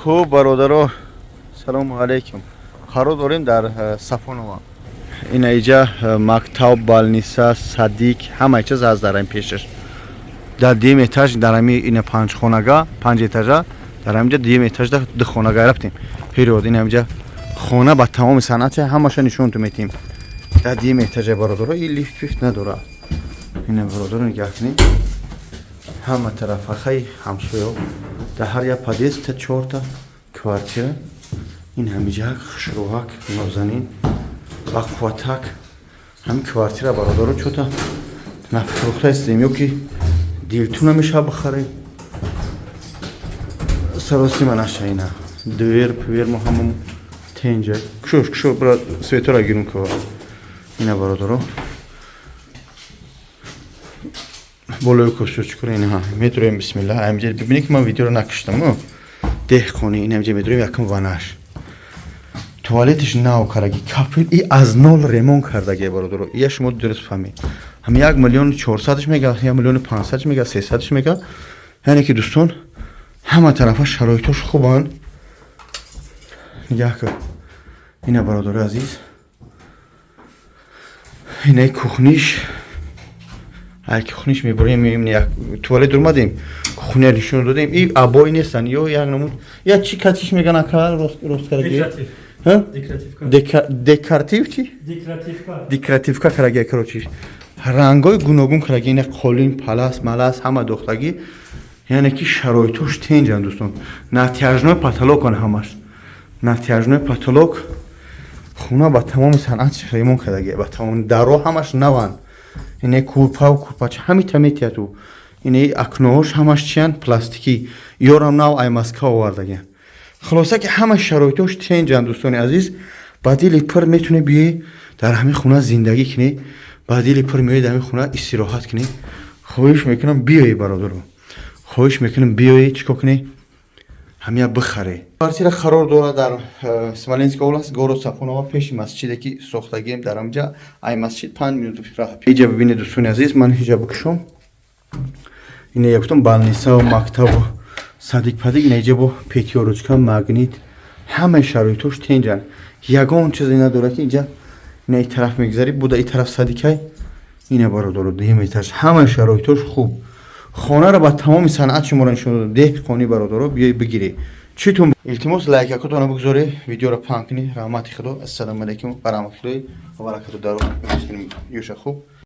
Хуб, бародаро, салому алайкум. Қарор дорем дар Сафонова. Ина иҷа мактаб, больница, садик, ҳамаи чиз ҳаст дар ин пешаш. Дар дуюм этаж, дар ҳами ина панҷхонага, панҷ этажа, дар ҳаминҷа дуюм этажда ду хонага рафтем. Период ин ҳаминҷа хона ба тамоми санъати ҳамаша нишонту метиҳем. Дар дуюм этажа, бародаро, и лифт пифт надорад. Ина, бародаро, нигаҳ кунед. Ҳама тарафахаи ҳамсоё дар ҳар як подъезд та чорта квартира. Ин ҳамиҷак хушрӯҳак, нозанин ва қувватак ҳамин квартира, бародаро, чота нафурӯхта истем ё ки дилту намешава бихарем. Саросима наша. Ина двер пвер мо ҳамам тенҷа. Кушош, кушо, бира, светора гирум ко. Ина, бародаро, болои кӯшош кунем. Ина медурем, бисмилла. Ҳаминҷа бибинед, ки ман видеоро накиштам. Деҳқони ин ҳаминҷа медурем. Якум ванаш, туалетиш нав кардаги, кафел и аз нол ремонт кардаги, бародаро. Ия шумо дуруст фаҳмед, ҳам 1 миллиону 400-ш мега, 1 миллиону 500-ш мега, 300-ш мега. Яъне ки, дӯстон, ҳама тарафа шароитош хубанд. Нигаҳ кун, ина, бародари азиз, инаи кухниш. Ай кухниш мебурем, як туалет омадем, кухня нишон додем. И обои нестан ё як намуд, я чӣ катиш меган, ака, рост кардаги? Декоратив чи? Декоративка кардаги. Короче, рангҳои гуногун кардаги. Ина қолин, палас малас ҳама дохтагӣ. Яъне ки шароитош тенҷан, дӯстон. Натяжной потолокан, ҳамаш натяжной потолок. Хона ба тамоми санъат ремонт кардаги, ба тамоми даро ҳамаш наванд. Ине курпаву курпача ҳамита метиҳату. Ине окноҳош ҳамаш чиян? Пластикӣ. Ёрам нав ай Москва овардагиан. Хулоса ки ҳама шароитош тенҷан, дӯстони азиз. Ба дили пур метавонӣ биёӣ, дар ҳамин хона зиндагӣ кунӣ. Ба дили пур меоӣ, дар ҳамин хона истироҳат кунӣ. Хоҳиш мекунам, биёӣ, бародаро, хоҳиш мекунам, биёӣ. Чӣ кор кунӣ? Ҳамия бихарӣ. Квартира қарор дорад дар Смоленская область, город Сафонова, пеши масҷиде ки сохтагием дар ҳамҷа. Ай масҷид 5 минут раҳ. Иҷа бибинед, дӯстони азиз, ман ҳиҷа бикушом. Ина я гуфтам, больницаву мактабу садик падик. Ина иҷа бо Пятёрочка, Магнит, ҳамаи шароитош тенҷан. Ягон чизе надорад ки иҷа. Ина и тараф мегзарӣ, буда и тараф садикай. Ина, бародаро, дуюм этаж, ҳамаи шароитош хуб. Хонаро ба тамоми санъат шуморо нишон додам. Деҳқонӣ, бародаро, биёй, бигирӣ. Читун, илтимос, лайкакотона бигзорӣ, видеоро паҳн кунӣ. Раҳмати Худо. Ассалому алайкум ва раҳматуллоҳи ва баракату. Даро юша хуб.